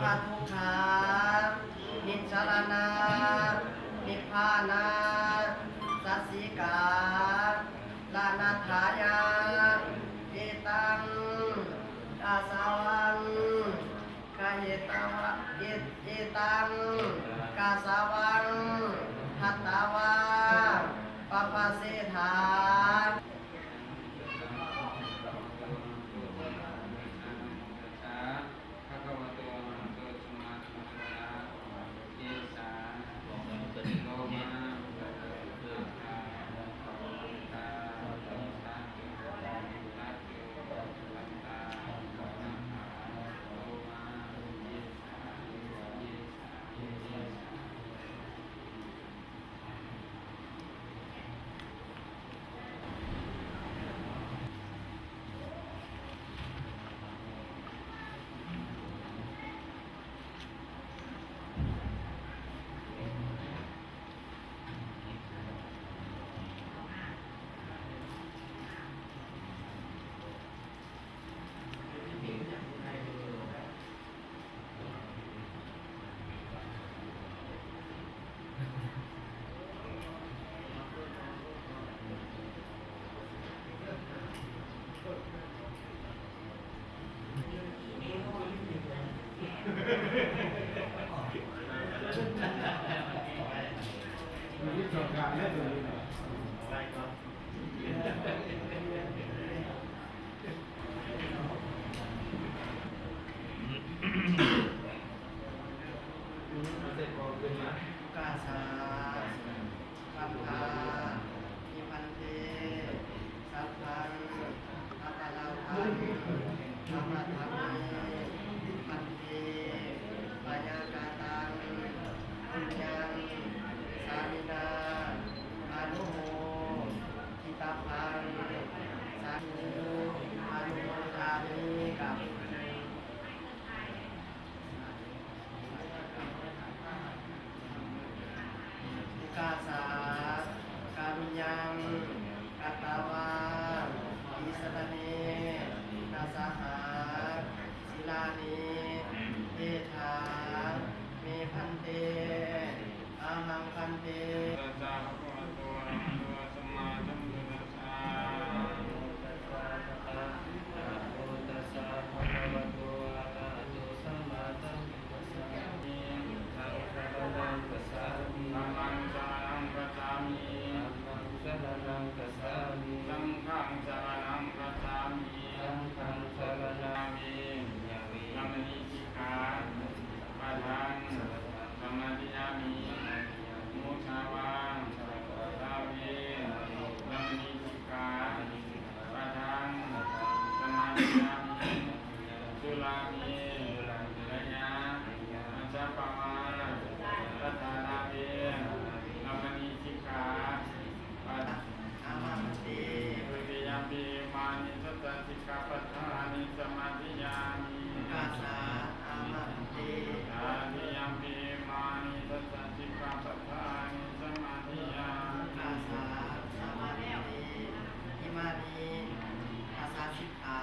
ທຸກຂາ ນິດສະລະນະ ນິບພານາ ສັດສິກາ ລະນັດຖາຍະ ເອຕັງ ກາສາວັງ ກະເຫຕະວະ ເອ ເອຕັງ ກາສາວັງ ຫັດຕະວາ ປະປະເຊຖາ. ພະຄະວະໂຕ ອະລະຫະໂຕ ສຳມາສຳພຸດທະສສະ ເອສາ ໂລມາ ສະຕາ ໂຕມາ ກາສາ ພັນທາ ນິພັນເຕ ສັບພັງ ອັປະລາພັງ ອະມະທະເມ ພັນເຕ ມາຍາກະຕັງ ປຸນຍັງ ສາມິນາ ອະນຸໂມທິຕະພັງ ສາທຸ ອະນຸໂມທາມິ ກາບ ກາສາ ກາລຸຍັງ ກະຕະວາ ຕິສະລະເນ ນະສະຫາ ສິລານິ ເຕຖາ ເມ ພັນເຕ ອະຫັງ ພັນເຕ. ສະ ພະຄະວະໂຕ ອະລະຫະໂຕ ສຳມາສຳພຸດທະສສະ. ນະໂມຕັດສະ ພະຄະວະໂຕ ອະລະຫະໂຕ ສຳມາສຳພຸດທັດສະ. ທຳມັງສະຣະນັງກັດສາມິ. ທຳມັງສະຣະນັງກັດສາມິ. ທຳມັງສະຣະນັງກັດສາມິ. ສັງຄັງສະຣະນັງກັດສາມິ. ສັງຄັງສະຣະນັງ ຍາເວ ຍາເວ ຍາເວ ຍາມະນີສິກຂາ ຍາມະນີສິກຂາ ປະທັງ ປະທັງ ສະມາທິຍາມິ ສະມາທິຍາມິ ມຸສາວາ ມຸສາວາ ທາເວ ທາເວ ຍາມະນີສິກຂາ ຍາມະນີສິກຂາ ປະທັງ ປະທັງ ສະມາທິຍາມິ ສະມາທິຍາມິ ສຸລາເມ ສຸລາເມ ລະຍະ ລະຍະ ມັດຈະປະມາ ມັດຈະປະມາ ທາທານາເວ ທາທານາເວ ຍາມະນີສິກຂາ ຍາມະນີສິກຂາ ປະທັງ ອາມາ ພັນເຕ. ທຸຕິຍຳປີ ມານີ ສັດສະ ສິກຂາປັດຖານີ ສະມາທິຍາມິ. ກາສາ ອາມາ ພັນເຕ. ຕະຕິຍຳປີ ມານີ ສັດສະ ສິກຂາປັດຖານີ ສະມາທິຍາມິ. ກາສາ ອາມາ ພັນເຕ. ອິມານິ ດາສະ ສິກຂາ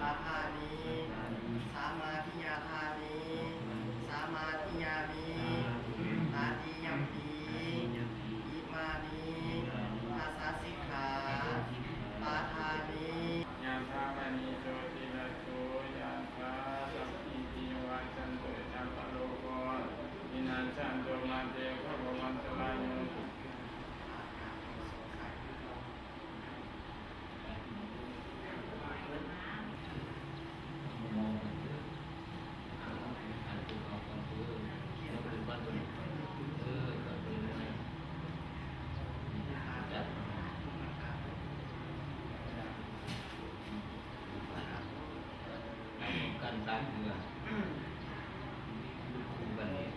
ປະຖານີ ສະມາທິຍາທາມິ ສະມາທິຍາມິ. ຕະຕິຍຳປີ ອິມານິ ດາສະ ສິກຂາ ປະຖານີ. ຍະຖາ ມະນີ ໂຊຕິລະໂສ ຍະຖາ ສັບພີ ຕິໂຍ ວິວັດຊັນຕຸ ສັບພະໂລໂກ ວິນັດສັນຕຸ ມາ ເຕ ພະວັດ ອັນຕະລາໂຍ ກັນສາມເທື່ອ ຢູ່ຄູ່ກັນນີ້.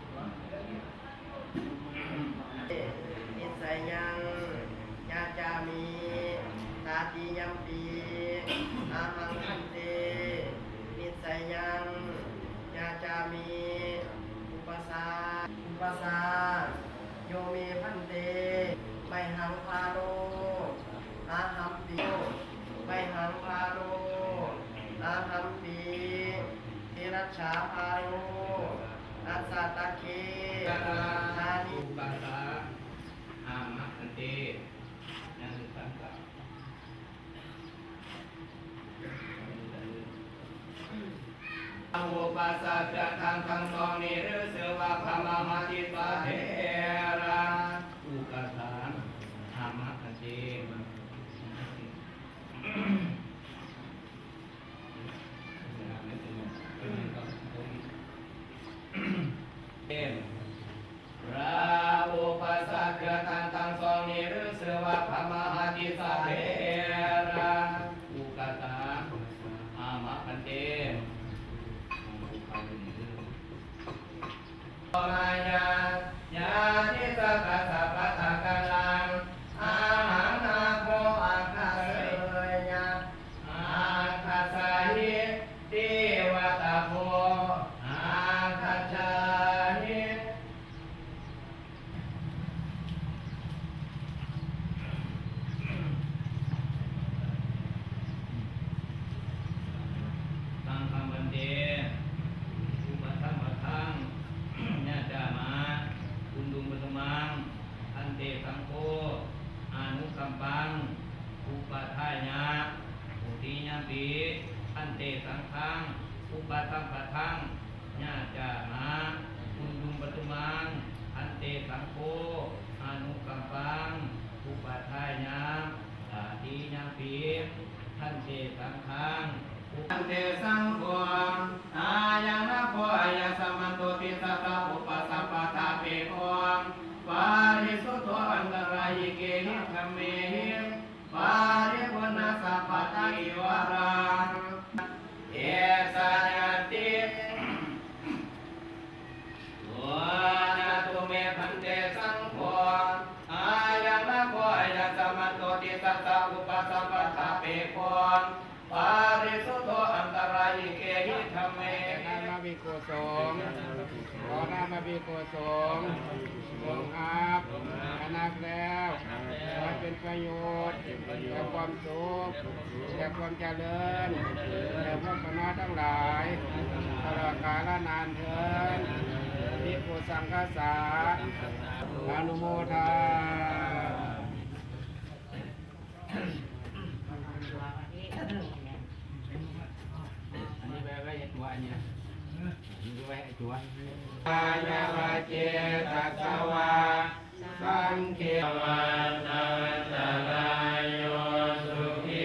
ນິດສະຍັງ ຍາຈາມິ ຕະຕິຍຳປີ ອາຫັງ ພັນເຕ. ນິດສະຍັງ ຍາຈາມິ ອຸປະສາ ອຸປະສາ ໂຍ ເມ ພັນເຕ. ໄມຫັງ ພາໂລ ອາຫັມປີ ໄມຫັງ ພາໂລ ອາຫັມປີ. ເຖລະ ຊາພາໂລ ອັດສະຕະເຄ ທານິ ອຸປະສາ ອາມະພັນເຕ ຍັງອີກຄັ້ງ ອຸປະສາ ເພື່ອທ່ານທັງສອງນີ້ ຫຼື ຊື່ວ່າພະມະຫາທິສາເຖລະ ອຸປະສາ ອາມະພັນເຕ ເປັນ ພະອຸປະສາ ເພື່ອທ່ານທັງສອງນີ້ ຫຼື ຊື່ວ່າພະມະຫາທິສາເຖລະ ອຸປະສາ ອາມະພັນເຕ ມາຍາ ຍາຕິສັກກະສັບປະທາກະລັງ ອາຫັງນາໂຄ ອັກຂະເສຍະ ອັກຂະສາຫິ ຕິວະຕະໂພ ອາຄັດສາມິ ສັງຄັງ ພັນເຕ ອຸປະທັງ ພັນທັງ ຍະຈາມາ ຄຸນຕຸງ ປະທຸມັງ ພັນເຕ ສັງໂຄ ອານຸກຳປັງ ອຸປະທາຍະ ໂຫຕິຍາມປີ ພັນເຕ ສັງຄັງ ອຸປະທັງ ພັນທັງ ຍະຈາມາ ຄຸນຕຸງ ປະທຸມັງ ພັນເຕ ສັງໂຄ ອານຸກຳປັງ ອຸປະທາຍະ ຕະຕິຍາມປີ ພັນເຕ ສັງຄັງ ພັນເຕ ສັງໂຄ ອາຍັງນາໂຄ ອາຍະສະມັນໂຕ ຕິສະສະ ອຸປະສຳປະທາເປໂຄ ປາຣິສຸດໂທ ອັນຕະລາຍິເກຫິ ທຳເມຫິ ປາລິປຸນນະ ສັບພະທາກິວາລັງ ເອສະຍາຕິ ໂອນະຕຸເມ ພັນເຕ ສັງໂຄ ອາຍັງນາໂຄ ອາຍະສະມັນໂຕ ຕິສະສະ ອຸປະສຳປະທາເປໂຄ ປາລິສຸດໂທ ອັນຕະລາຍິເກຫິ ທຳເມຫິ ນາມະພິກຂຸສົງ ຂໍນາມະພິກຂຸສົງ ຈົ່ງຮັບ ອະນັກແລ້ວ ຂໍໃຫ້ເປັນປະໂຫຍດ ແກ່ຄວາມສຸກ ແກ່ຄວາມຈະເລີນ ແກ່ພວກຂ້ານ້ອຍທັງຫຼາຍ ຕະຫຼອດກາລະນານເທີ້ນ ພິກຂຸສັງຄະສາ ອະນຸໂມທາ ອັນນີ້ໄວ້ ໄວ້ເຮັດຕົວ ອັນນີ້ນະ ອັນນີ້ໄວ້ໃຫ້ຕົວ ກາຍະວະຈີ ຕັດສະວາ ສັງເຂ ວັດຕະວັນຕະລາໂຍ ສຸຂີ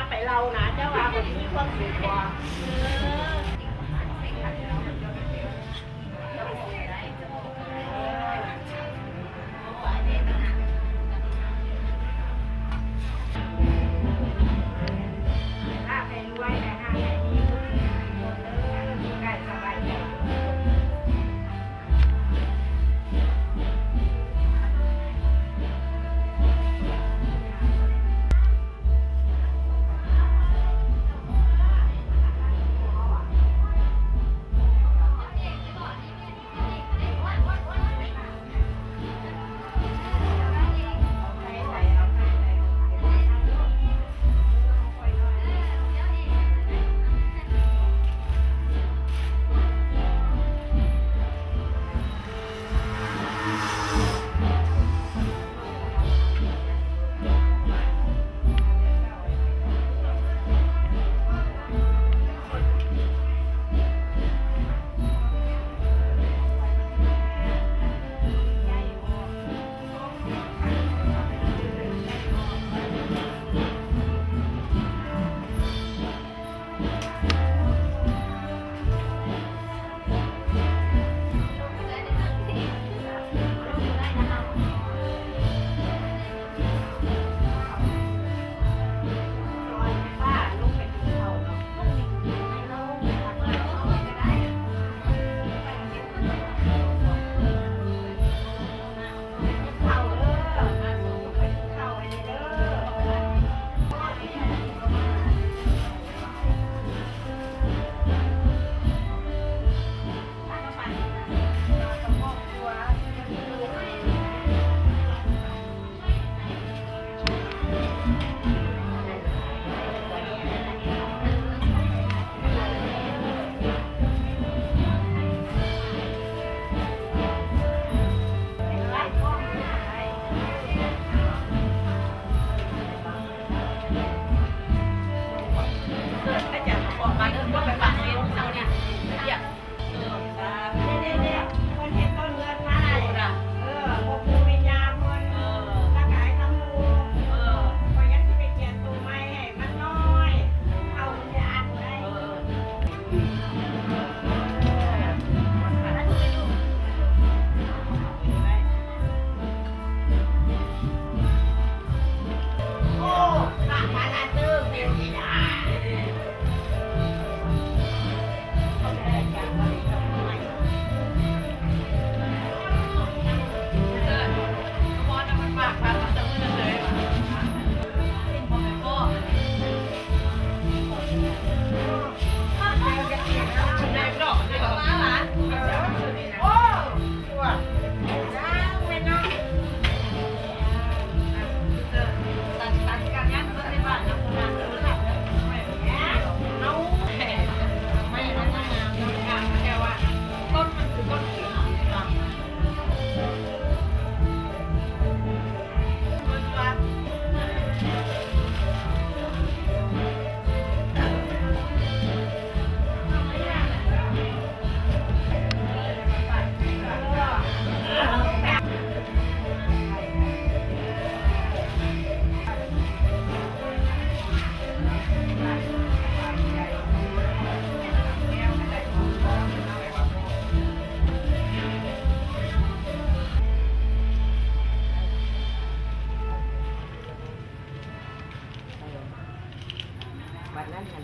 ໄປເລົ່ານະ ເຈົ້າວ່າຂ້ອຍຊິມີຄວາມສຸກບໍ່? ບັດນັ້ນຫັ້ນ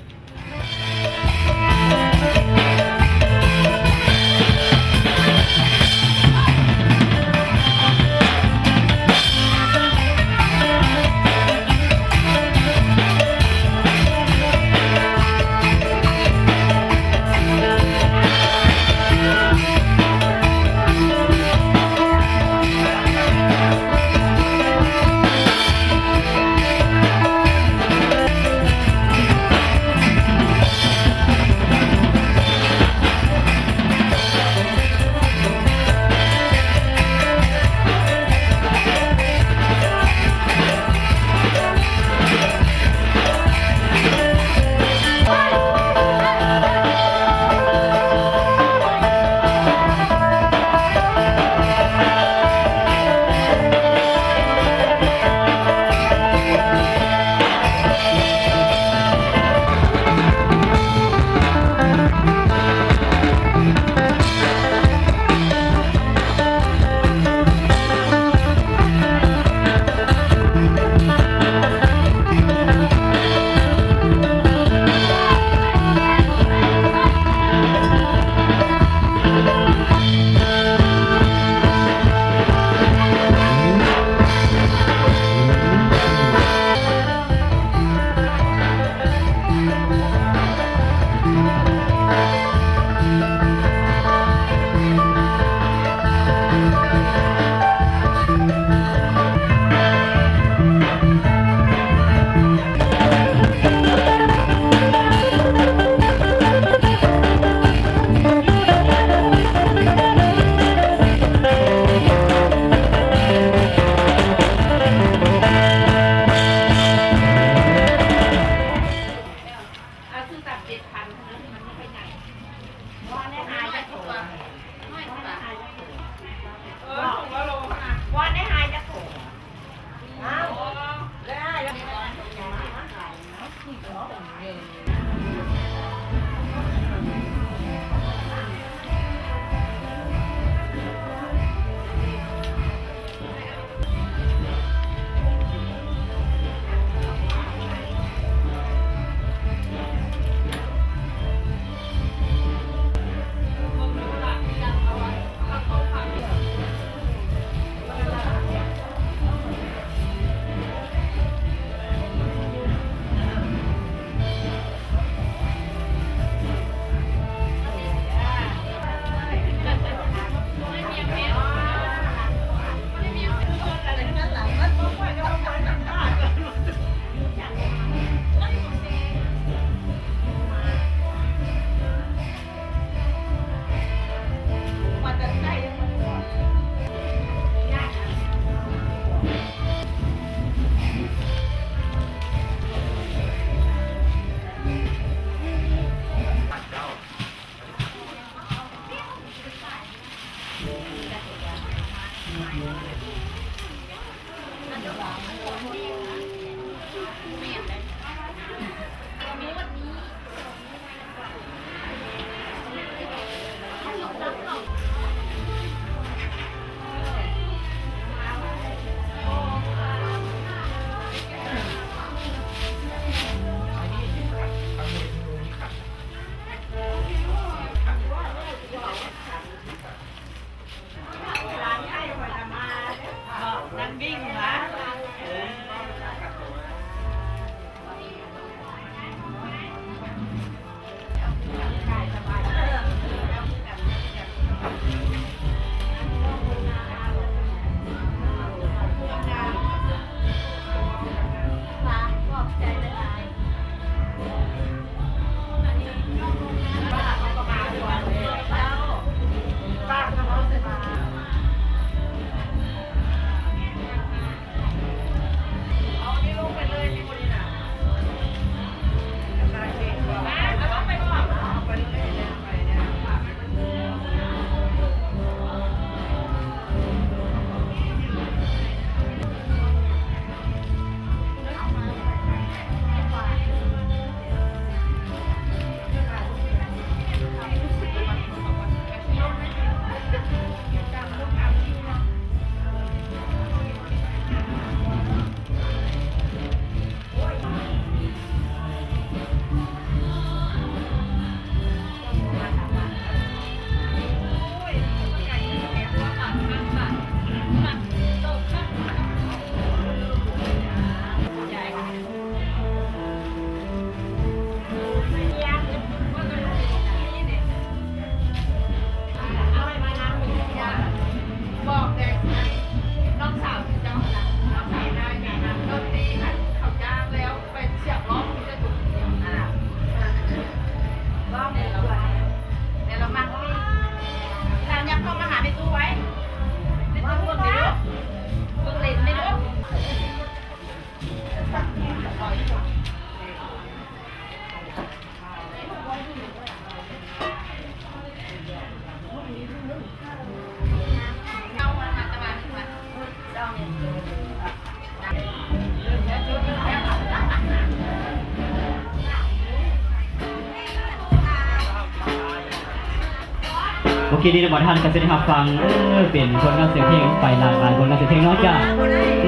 ເມື່ອກີ້ນີ້ນະ ບ່າວທ່ານກໍຊິໄດ້ຮັບຟັງ ເອີ ເປັນຜົນງານສຽງເພງໄປຫຼາກຫຼາຍຜົນງານສຽງເພງເນາະ ຈາກ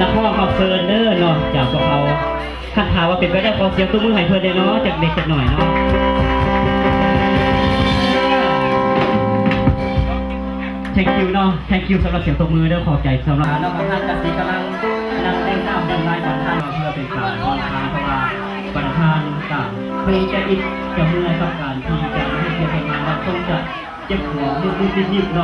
ນັກຮ້ອງຮັບເຊີນເດີເນາະ ຈາກພວກເຮົາ. ຄັນຖ້າວ່າເປັນໄປໄດ້ ຂໍສຽງຕົບມືໃຫ້ເພິ່ນແດ່ເນາະ ຈັກເລັກຈັກໜ້ອຍເນາະ. Thank you ເນາະ Thank you ສຳລັບສຽງຕົບມືເດີ ຂອບໃຈສຳລັບ ແລ້ວກໍທ່ານກະສິກຳລັງນັ່ງແຕ່ງໜ້າບັນລາຍບັນທານ ເພື່ອເປັນການຜ່ອນຄາຍ ເພາະວ່າບັນທານກໍຄົງຈະອິດຈະເມື່ອຍກັບການທີ່ຈະເຮັດວຽກເຮັດງານ ແລະ ຄົງຈະເຈັບຫົວງຸບໆນິບໆເນາະ.